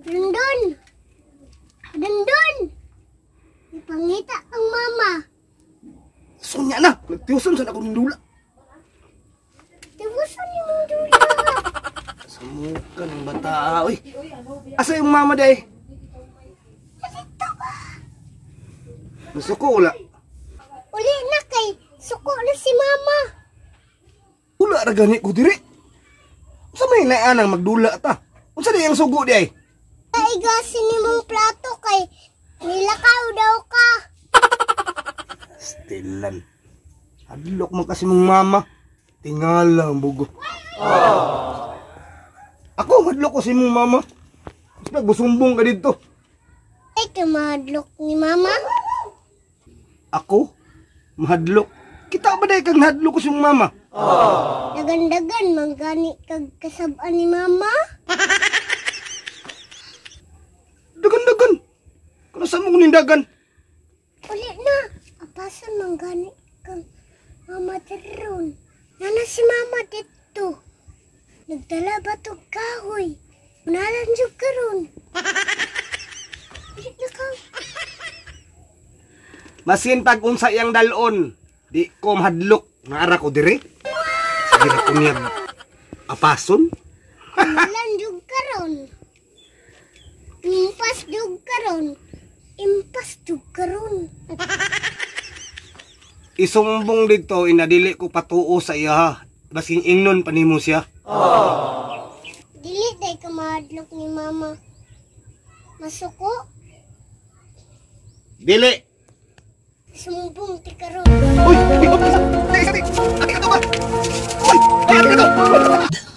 Dundun! Dundun! Ipangita ang mama. Sunya na, nagtiusan sa akong dula. Tibusan ni mong dula. Samukan ang bata, oy. Asa yung mama day? Dito ba? Masuko wala. Uli na kay suko na si mama. Wala ra gani ko diri. Unsa may naanang magdula ta? Unsa di ang sugo di ay? Kaigasin ni mong plato kay nilakaw daw ka. Stilan. Hadlok man kasi mong mama. Tingala ang bugo. Ako, hadlok ko si mong mama. Mas nagbusumbong ka dito. Ay, kumadlok ni mama. Ako? Mahadlok. Kita ba dahil kang hadlok ko si mong mama? Dagan-dagan manggani kag kasab-an ni mama. Dagan-dagan. Kano sa mong nindagan? Uli na. Apasan manggani kang mama teron. Nana si mama dito. Nagdala ba tog kahoy? Unalan jud karon. Uli na ka. Masin pag unsa iyang dalon. Di ko mahadlok. Naara ko dire. Sige na ko niya. Apason? Unalan jud karon. Impas jud karon. Impas jud karon. Isumbong dito, inadili ko patuo sa iya ha. Basing ingnon pa nimo siya. Dili day ka mahadlok ni mama. Masuko, Dili. Sumbong ti karon. Uy! Uy! Uy! Ate ka to ba? Uy! Ate ka to!